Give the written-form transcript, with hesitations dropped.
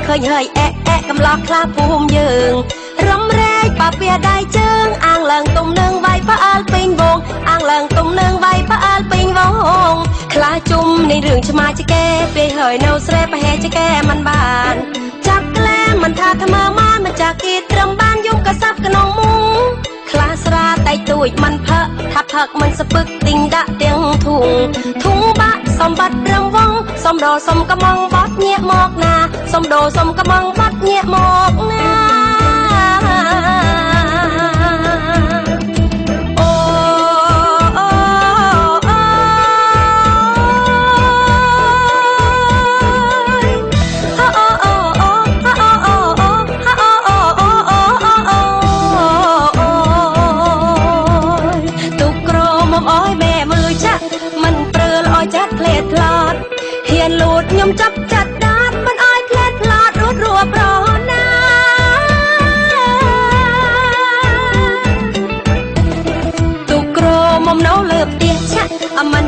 ឃើញហើយអែអែកំឡោះខ្លះភូមិយើងរំរែកបាពះដៃជើងអាងឡើងទុំនឹងវាយផ្អើលពេញវងអាងឡើងទុំនឹងវាយផ្អើលពេញវងខ្លះជុំនៃរឿងឆ្មាចកែពេលហើយនៅស្រែប្រហែចកែមិនបានចាប់ក្លែមិនថាថ្មើមកមិនចាស់គេត្រឹមបានយំកសាប់ក្នុងមុងខ្លះស្រាតែទួចមិនផឹកថាផឹកមិនស្ពឹកទិញដាក់ទាំងធុងធុងបាក់សម្បត្តិរំវងសំដសំកំងបត់ញាក់មកណាសំដសំកំងបត់ញាក់មកណាអូអូអូទុកក្រមុំអើយម៉ែមើលចាក់មិនព្រើលអោយចាត់ផ្លេតផ្លោតហ៊ានលូតខ្ញុំចាប់ចាត់ដាតមិនអោយផ្លេតផ្លោតរួតរួប្រណាទុកក្រមុំនៅលើផ្ទះឆាក់អមិន